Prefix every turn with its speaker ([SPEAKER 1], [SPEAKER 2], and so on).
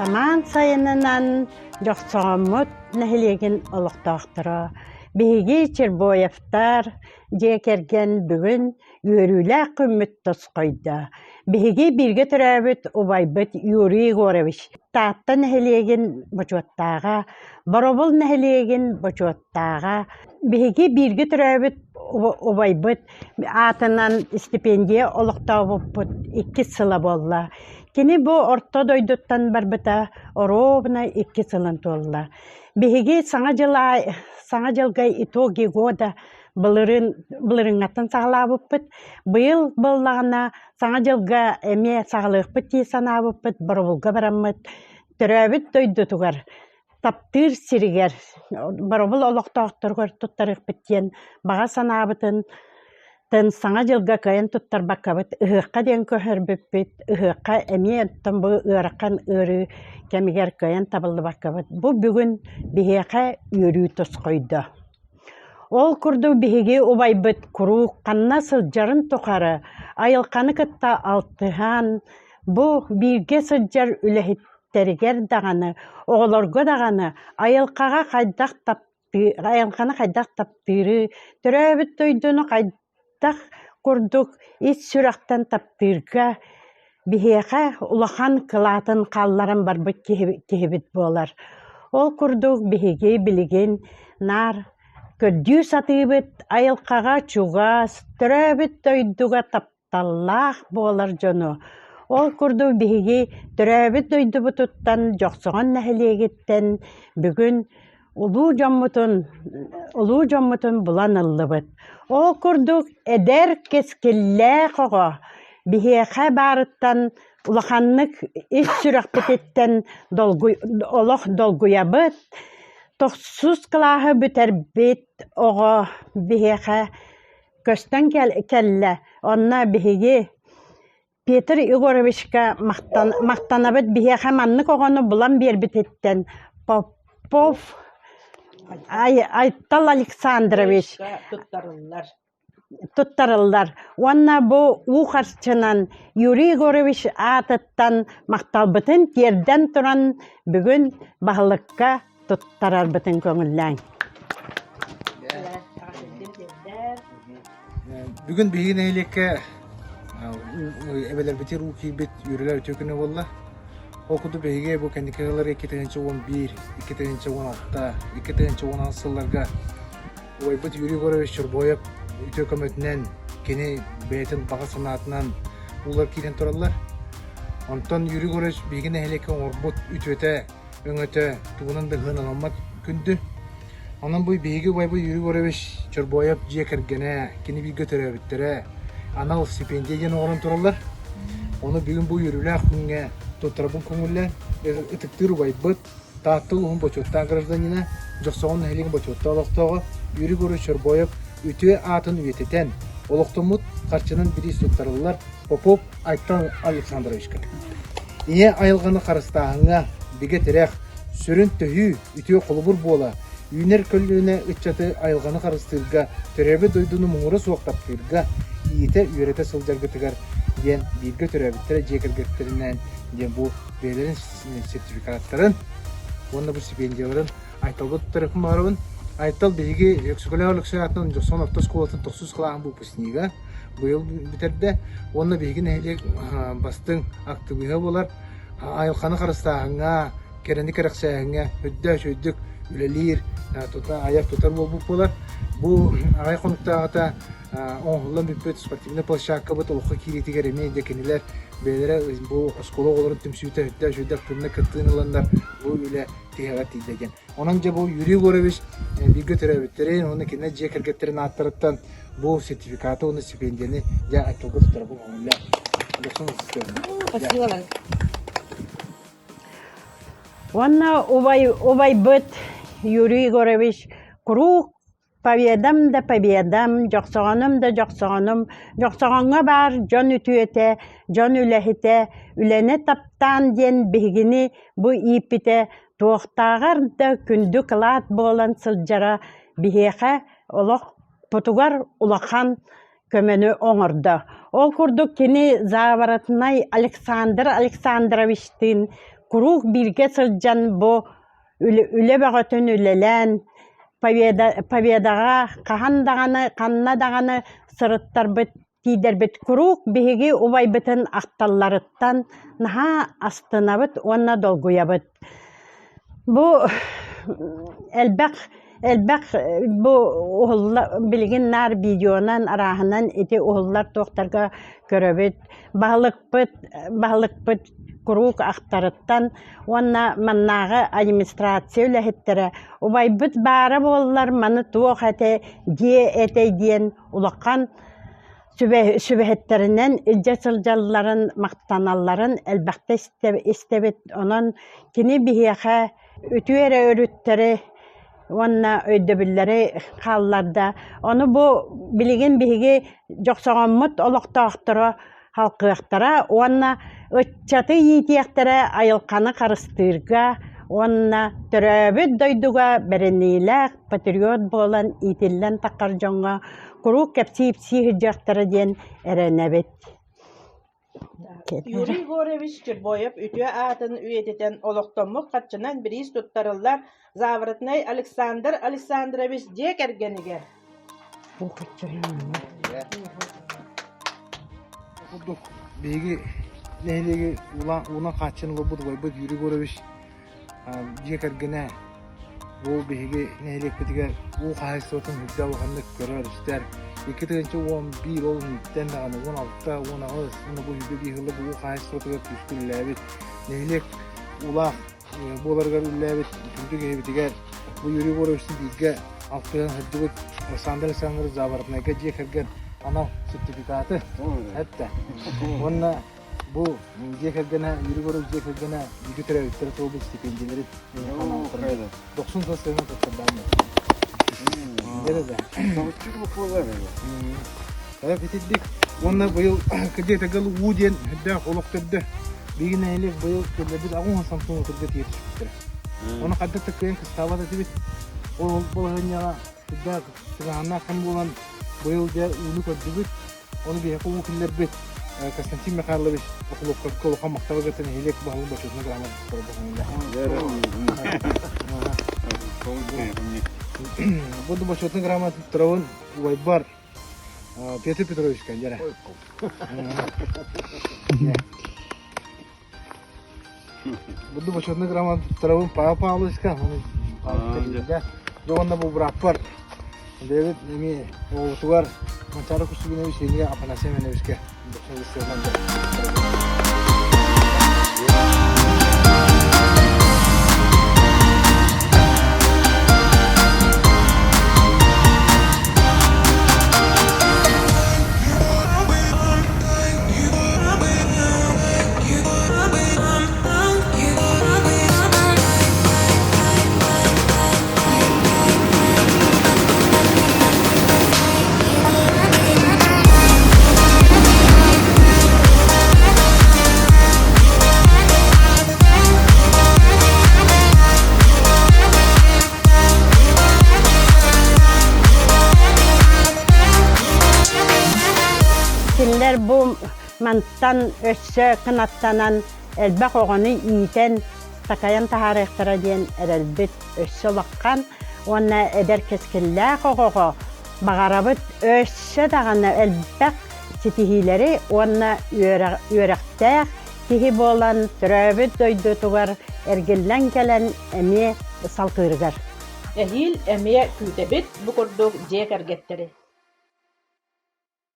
[SPEAKER 1] Самаан сайынынан Дьохсоҕоммут нэһилиэгин олохтоохторо биһиги Чербоевтар дьиэ кэргэн бүгүн үөрүүлээх күммүт тосхойдо. Биһиги бииргэ төрөөбүт убайбыт Юрий Егорович Таатта нэһилиэгин бочуоттааҕа, Боробул нэһилиэгин бочуоттааҕа, биһиги бииргэ төрөөбүт убайбыт аатынан стипендия олохтообуппут иккис сыла буолла. Кини бу орто дойдуттан барбыта оруобуна икки сылын туолла. Биһиги Саҥа дьыл Саҥа дьылга итоги года былырыын былырыыҥҥаттан саҕалаабыппыт. Быйыл буоллаҕына Саҥа дьылга эмиэ саҕалыахпыт дии санаабыппыт, Боробулга бараммыт төрөөбүт дойдутугар таптыыр сиригэр Боробул олохтоохторугар туттарыахпыт диэн баҕа санаабытын Саҥа дьылга кыайан туттарбаккабыт ыһыахха диэн көһөрбүппүт, ыһыахха эмиэ оттон бу ыарахан ыарыы кэмигэр кыайан табыллыбаккабыт бу бүгүн биһиэхэ үөрүү тосхойдо. Ол курдук биһиги убайбыт куруук ханна сылдьарын тухары айылҕаны кытта алтыһан, бу бииргэ сылдьар үлэһиттэригэр даҕаны, оҕолорго даҕаны айылҕаҕа хайдах айылҕаны хайдах таптыыры, төрөөбүт дойдуну хайдах курдук ис сүрэхтэн таптыырга биһиэхэ улахан кылаатын хаалларан барбыт киһибит буолар. Ол курдук биһиги билигин наар көрдүү сатыыбыт айылҕаҕа чугас, төрөөбүт дойдуга тапталлаах буолар дьону. Ол курдук биһиги төрөөбүт дойдубутуттан Дьохсоҕон нэһилиэгиттэн бүгүн улуу дьоммутун улуу дьоммутун булан ыллыбыт. Ол курдук эдэр кэскиллээх оҕо биһиэхэ баарыттан улаханнык ис сүрэхпититтэн долгуй олох долгуйабыт. Тохсус кылааһы бүтэрбит оҕо биһиэхэ көстөн кэллэ. Онно биһиги Петр Егоровичка махтанабыт биһиэхэ маннык оҕону булан биэрбититтэн Попов Айтал Александрович
[SPEAKER 2] туттарыллар.
[SPEAKER 1] туттарыллар уонна бу уу харчынан Юрий Егорович аатыттан махталбытын тиэрдэн туран бүгүн баһылыкка туттарарбытын көҥүллээҥ.
[SPEAKER 3] Бүгүн биһиги нэһилиэккэ эбэлэрбитигэр уу киирбит үөрүүлэр үтүө күнэ буолла. Ол курдук биһиги бу кэнники сылларга 2011, 2016, 2016 сылларга убайбыт Юрий Егорович Чорбоев үтүө көмөтүнэн кини бэйэтин баҕа санаатынан уулар киирэн тураллар. Онтон Юрий Егорович биһиги нэһилиэккэ оҥорбут үтүөтэ өҥөтө тугунан да ыһыаналаммат күндү. Онон бу биһиги убайбыт Юрий Егорович Чорбоев дьиэ кэргэнэ, кини бииргэ төрөөбүттэрэ анал стипендия диэн оҥорон тураллар. Ону бүгүн бу үөрүүлээх күҥҥэ туттарабын көҥүллээн, ытыктыыр убайбыт, Таатта улууһун бочуоттаах гражданина, Дьохсоҕон нэһилиэгин бочуоттаах олохтооҕо Юрий Егорович Чорбоев үтүө аатын үйэтитэн, олохтоммут харчынан бириис туттарыллар Попов Айтал Александровичка. Ийэ айылҕаны харыстааһыҥҥа бигэ тирэх, сүрүн төһүү, үтүө холобур буола, үүнэр көлүөнэ ыччаты айылҕаны харыстыырга, төрөөбүт дойдуну муҥура суох таптыырга иитэ-үөрэтэ сылдьаргытыгар диэн бииргэ төрөөбүттэрэ дьиэ кэргэттэринээн диэн бу бэйэлэрин сертификаттарын уонна бу стипендияларын Айталга туттарыахпын баҕарабын. Айтал биһиги Өксөкөлөөх Өлөксөй аатынан Дьохсоҕон орто оскуолатын тохсус кылааһын выпускнига быйыл бүтэрдэ уонна биһиги нэһилиэк бастыҥ актыбыыһа буолар. Айылҕаны харыстааһыҥҥа, кэрэни кэрэхсээһиҥҥэ үрдэ үчүгэйдик үлэлиир, тута айар-тутар буолбут буолар. Бу аҕай хонуктааҕыта оҥоһуллан бүппүт спортивнай площадкабыт олоххо киириитигэр эмиэ дьэ кинилэр бэйэлэрэ бу оскуола оҕолорун түмсүүтэ үрдэ үчүгэйдик активнай кыттыыны ыланнар бу үлэ тиһэҕэр тиийдэ диэн. Онон дьэ бу Юрий Егорович бииргэ төрөөбүттэрин уонна кинилэр дьиэ кэргэттэрин ааттарыттан бу сертификаты уонна стипендияны дьэ айтылга туттарабын көҥүллээх.
[SPEAKER 2] Спасибо.
[SPEAKER 1] Уонна убай, убайбыт Юрий Егорович куруук Победам да победам, дьохсоҕонум да дьохсоҕонум, дьохсоҕоҥҥо баар дьон үтүөтэ, дьон үлэһитэ, үлэни таптаан диэн биһигини бу ииппитэ туохтааҕар да күндү кылаат буолан сылдьара биһиэхэ олохпутугар улахан көмөнү оҥордо. Ол курдук кини Заворотнай Александр Александровичтыын куруук бииргэ сылдьан бу үлэ бөҕөтүн үлэлээн Победаҕа хаһан даҕаны, ханна даҕаны сырыттарбыт тиийдэрбит куруук биһиги убайбытын ахталларыттан наһаа астынабыт уонна долгуйабыт. Бу элбэх элбэх бу уһулла билигин наар видеонан арааһынан ити уһуллар туохтарга көрөбүт. Баһылыкпыт баһылыкпыт куруук ахтарыттан уонна маннааҕы администрация үлэһиттэрэ убайбыт баара буоллар маны туох этэ дьиэ этэй диэн улахан сүбэһиттэринэн илдьэ сылдьалларын, махтаналларын элбэхтэ истэбит. Онон кини биһиэхэ үтүө эрэ өрүттэри уонна өйдөбүллэри хаалларда. Ону бу билигин биһиги дьохсоҕоммут олохтоохторо халкыахтара уонна ыччаты иитиэхтэрэ айылҕаны харыстыырга уонна төрөөбүт дойдуга бэриниилээх патриот буолан иитиллэн таххар дьоҥҥо куруук кэпсии-ипсии сылдьыахтара диэн эрэнэбит.
[SPEAKER 2] Юрий Егорович Чербоев үтүө аатын үйэтитэн олохтоммут харчынан бириис туттарыллар Заворотнай Александр Александрович дьиэ кэргэнигэр.
[SPEAKER 3] Курдук биһиги нэһилиэги уунан хааччын олорбут убайбыт Юрий Егорович дьиэ кэргэнэ бу биһиги нэһилиэкпитигэр уу хаһаайыстыбатын үрдэ улаханнык көрөр-истэр. 2011 ол инниттэн даҕаны 16, 18 уонна бу 25 сылла бу уу хаһаайыстыбатыгар күүскэ үлэлээбит нэһилиэк уулаах буоларыгар үлэлээбит күндү киһибитигэр бу Юрий Егоровичтыын бииргэ алтыһан сылдьыбыт Александр Александрович Заворотнайга дьиэ кэргэн анал сертификаты эттэ. Уонна бу дьиэ кэргэнэ Юрий Егорович дьиэ кэргэнэ бииргэ төрөөбүттэрэ туолбут стипендиялэри дохсун сыл сыһыан туттардаан Итирдик уонна быйыл кырдьык уу диэн үрдээх олох төрдө. Биһиги нэһилиэк быйыл киллэрбит 80 сантиметрга тиийэ түспүттэрэ. Ону хайдах да кыайан кыстаабат этибит. Ол балаһыанньаҕа үрдээх тыҥааһыннаах кэм буолан быйыл дьэ ууну көрдүбүт. Ону биһиэхэ уу киллэрбит Константин Михайлович Охлопковка улахан махталы кытта нэһилиэк баһылыгын бочуотунай грамота Бу бочуотунай грамота туттарабын убайбар Петр Петрович дьэрэ. Буду бочуотунай грамота туттарабын Павел Павловичка, уонна бу бырааппар Дэвид эми оҕотугар Манчаары Кустугунович сиэнигэр Афанасий Семеновичка
[SPEAKER 1] Кинилэр бу мантан өссө кынаттанан элбэх оҕону иитэн, такайан таһаарыахтара диэн эрэлбит өссө улахан уонна эдэр кэскиллээх оҕоҕо баҕарабыт өссө даҕаны элбэх ситиһиилэри уонна үөрэхтээх киһи буолан төрөөбүт дойдутугар эргиллэн кэлэн эмиэ салгыырыгар.
[SPEAKER 2] Эһиил эмиэ күүтэбит бу курдук дьиэ кэргэттэри.